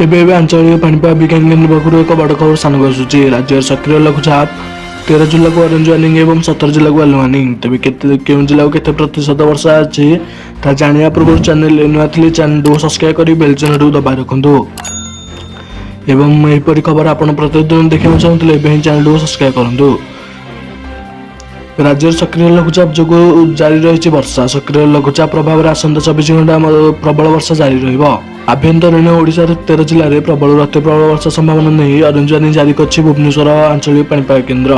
ଏବେ ଏବେ ଆଞ୍ଚଳିକ ପାଣିପାଗ ବିଜ୍ଞାନ କେନ୍ଦ୍ର ପକ୍ଷରୁ ଏକ ବଡ଼ ଖବର ସାମ୍ନାକୁ ଆସୁଛି। ରାଜ୍ୟରେ ସକ୍ରିୟ ଲଘୁଚାପ, 13 ଜିଲ୍ଲାକୁ ଅରେଞ୍ଜ ୱାର୍ଣ୍ଣିଂ ଏବଂ 17 ଜିଲ୍ଲାକୁ ୟେଲୋ ୱାର୍ଣ୍ଣିଂ। ତେବେ କେତେ କେଉଁ ଜିଲ୍ଲାକୁ କେତେ ପ୍ରତିଶତ ବର୍ଷା ଅଛି, ତାହା ଜାଣିବା ପୂର୍ବରୁ ଚ୍ୟାନେଲରେ ନୂଆ ଥିଲେ ଚ୍ୟାନେଲଟିକୁ ସବସ୍କ୍ରାଇବ୍ କରି ବେଲ୍ ଚିହ୍ନଟିକୁ ଦବାଇ ରଖନ୍ତୁ ଏବଂ ଏହିପରି ଖବର ଆପଣ ପ୍ରତିଦିନ ଦେଖିବାକୁ ଚାହୁଁଥିଲେ ଏବେ ହିଁ ଚ୍ୟାନେଲଟିକୁ ସବସ୍କ୍ରାଇବ୍ କରନ୍ତୁ। ରାଜ୍ୟରେ ସକ୍ରିୟ ଲଘୁଚାପ ଯୋଗୁଁ ଜାରି ରହିଛି ବର୍ଷା। ସକ୍ରିୟ ଲଘୁଚାପ ପ୍ରଭାବରେ ଆସନ୍ତା 24 ଘଣ୍ଟା ପ୍ରବଳ ବର୍ଷା ଜାରି ରହିବ। ଆଭ୍ୟନ୍ତରୀଣ ଓଡ଼ିଶାର 13 ଜିଲ୍ଲାରେ ପ୍ରବଳରୁ ଅତି ପ୍ରବଳ ବର୍ଷା ସମ୍ଭାବନା ନେଇ ଅରେଞ୍ଜ ୱାର୍ଣ୍ଣିଂ ଜାରି କରିଛି ଭୁବନେଶ୍ୱର ଆଞ୍ଚଳିକ ପାଣିପାଗ କେନ୍ଦ୍ର।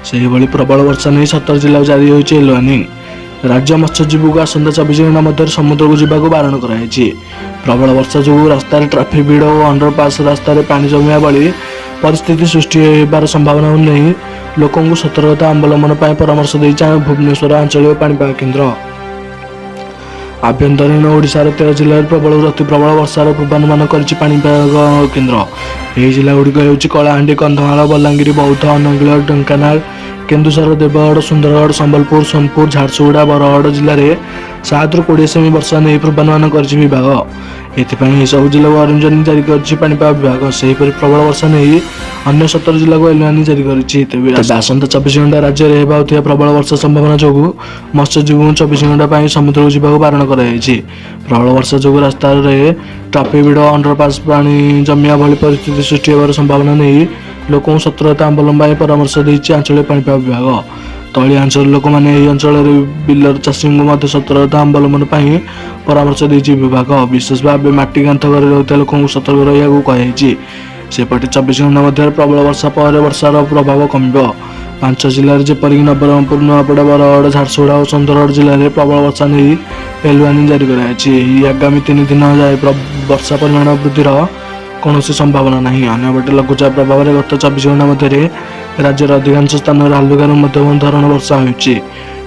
ସେହିଭଳି ପ୍ରବଳ ବର୍ଷା ନେଇ 17 ଜିଲ୍ଲାକୁ ଜାରି ହୋଇଛି ୟେଲୋ ୱାର୍ଣ୍ଣିଂ। ରାଜ୍ୟ ମତ୍ସ୍ୟଜୀବୀଙ୍କୁ ଆସନ୍ତା 24 ଘଣ୍ଟା ମଧ୍ୟରେ ସମୁଦ୍ରକୁ ଯିବାକୁ ବାରଣ କରାଯାଇଛି। ପ୍ରବଳ ବର୍ଷା ଯୋଗୁଁ ରାସ୍ତାରେ ଟ୍ରାଫିକ୍ ଭିଡ଼ ଓ ଅଣ୍ଡରପାସ୍ ରାସ୍ତାରେ ପାଣି ଜମିବା ଭଳି ପରିସ୍ଥିତି ସୃଷ୍ଟି ହେବାର ସମ୍ଭାବନାକୁ ନେଇ ଲୋକଙ୍କୁ ସତର୍କତା ଅବଲମ୍ବନ ପାଇଁ ପରାମର୍ଶ ଦେଇଛି ଭୁବନେଶ୍ୱର ଆଞ୍ଚଳିକ ପାଣିପାଗ କେନ୍ଦ୍ର। ଆଭ୍ୟନ୍ତରୀଣ ଓଡ଼ିଶାର 13 ଜିଲ୍ଲାରେ ପ୍ରବଳରୁ ଅତି ପ୍ରବଳ ବର୍ଷାର ପୂର୍ବାନୁମାନ କରିଛି ପାଣିପାଗ କେନ୍ଦ୍ର। ଏହି ଜିଲ୍ଲାଗୁଡ଼ିକ ହେଉଛି କଳାହାଣ୍ଡି, କନ୍ଧମାଳ, ବଲାଙ୍ଗୀର, ବୌଦ୍ଧ, ଅନୁଗୁଳ, ଢେଙ୍କାନାଳ, କେନ୍ଦୁଝର, ଦେବଗଡ଼, ସୁନ୍ଦରଗଡ଼, ସମ୍ବଲପୁର, ସୋନପୁର, ଝାରସୁଗୁଡ଼ା, ବରଗଡ଼ ଜିଲ୍ଲାରେ 7ରୁ 20 ସେମି ବର୍ଷା ନେଇ ପୂର୍ବାନୁମାନ କରିଛି ବିଭାଗ। ଏଥିପାଇଁ ଏସବୁ ଜିଲ୍ଲାକୁ ଅରେଞ୍ଜ ୱାର୍ଣ୍ଣିଂ ଜାରି କରିଛି ପାଣିପାଗ ବିଭାଗ। ସେହିପରି ପ୍ରବଳ ବର୍ଷା ନେଇ ଅନ୍ୟ 17 ଜିଲ୍ଲାକୁ ୟେଲୋ ୱାର୍ଣ୍ଣିଂ ଜାରି କରିଛି। ତେବେ ଆସନ୍ତା 24 ଘଣ୍ଟା ରାଜ୍ୟରେ ହେବାକୁ ଥିବା ପ୍ରବଳ ବର୍ଷା ସମ୍ଭାବନା ଯୋଗୁଁ ମତ୍ସ୍ୟଜୀବୀଙ୍କୁ 24 ଘଣ୍ଟା ପାଇଁ ସମୁଦ୍ରକୁ ଯିବାକୁ ବାରଣ କରାଯାଇଛି। ପ୍ରବଳ ବର୍ଷା ଯୋଗୁଁ ରାସ୍ତାରେ ଟ୍ରାଫିକ୍ ଭିଡ଼, ଅଣ୍ଡରପାସ୍ ପାଣି ଜମିବା ଭଳି ପରିସ୍ଥିତି ସୃଷ୍ଟି ହେବାର ସମ୍ଭାବନା ନେଇ ଲୋକଙ୍କୁ ସତର୍କତା ଅବଲମ୍ବନ ପାଇଁ ପରାମର୍ଶ ଦେଇଛି ଆଞ୍ଚଳିକ ପାଣିପାଗ ବିଭାଗ। ତଳିଆ ଅଞ୍ଚଳର ଲୋକମାନେ ଏହି ଅଞ୍ଚଳରେ ବିଲର ଚାଷୀଙ୍କୁ ମଧ୍ୟ ସତର୍କତା ଅବଲମ୍ବନ ପାଇଁ ପରାମର୍ଶ ଦେଇଛି ବିଭାଗ। ବିଶେଷ ଭାବେ ମାଟି କାନ୍ଥ ଘରେ ରହୁଥିବା ଲୋକଙ୍କୁ ସତର୍କ ରହିବାକୁ କୁହାଯାଇଛି। ସେପଟେ 24 ଘଣ୍ଟା ମଧ୍ୟରେ ପ୍ରବଳ ବର୍ଷା ପରେ ବର୍ଷାର ପ୍ରଭାବ କମିବ। ପାଞ୍ଚ ଜିଲ୍ଲାରେ, ଯେପରିକି ନବରଙ୍ଗପୁର, ନୂଆପଡ଼ା, ବରଗଡ଼, ଝାରସୁଗୁଡ଼ା ଓ ସୁନ୍ଦରଗଡ଼ ଜିଲ୍ଲାରେ ପ୍ରବଳ ବର୍ଷା ନେଇ ୟେଲୋ ୱାର୍ଣ୍ଣିଂ ଜାରି କରାଯାଇଛି। ଏହି ଆଗାମୀ 3 ଦିନ ଯାଏ ବର୍ଷା ପରିମାଣ ବୃଦ୍ଧିର କୌଣସି ସମ୍ଭାବନା ନାହିଁ। ଅନ୍ୟପଟେ ଲଘୁଚାପ ପ୍ରଭାବରେ ଗତ 24 ଘଣ୍ଟା ମଧ୍ୟରେ ରାଜ୍ୟର ଅଧିକାଂଶ ସ୍ଥାନରେ ହାଲୁକାରୁ ମଧ୍ୟମ ଧରଣ ବର୍ଷା ହୋଇଛି।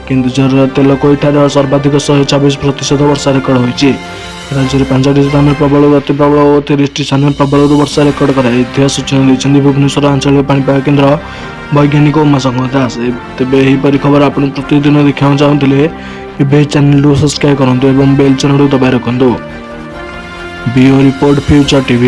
କେନ୍ଦୁଝରର ତେଲକୋଇଠାରେ ସର୍ବାଧିକ 126% ବର୍ଷା ରେକର୍ଡ ହୋଇଛି। ରାଜ୍ୟରେ ପାଞ୍ଚଟି ସ୍ଥାନରେ ପ୍ରବଳରୁ ଅତି ପ୍ରବଳ ଓ 30ଟି ସ୍ଥାନରେ ପ୍ରବଳରୁ ବର୍ଷା ରେକର୍ଡ କରାଯାଇଥିବା ସୂଚନା ଦେଇଛନ୍ତି ଭୁବନେଶ୍ୱର ଆଞ୍ଚଳିକ ପାଣିପାଗ କେନ୍ଦ୍ର ବୈଜ୍ଞାନିକ ଉମାଶଙ୍କର ଦାସ। ତେବେ ଏହିପରି ଖବର ଆପଣ ପ୍ରତିଦିନ ଦେଖିବାକୁ ଚାହୁଁଥିଲେ ଏବେ ଏହି ଚ୍ୟାନେଲଟିକୁ ସବସ୍କ୍ରାଇବ୍ କରନ୍ତୁ ଏବଂ ବେଲ୍ ଚିହ୍ନଟିକୁ ଦବାଇ ରଖନ୍ତୁ। Bureau report, future TV.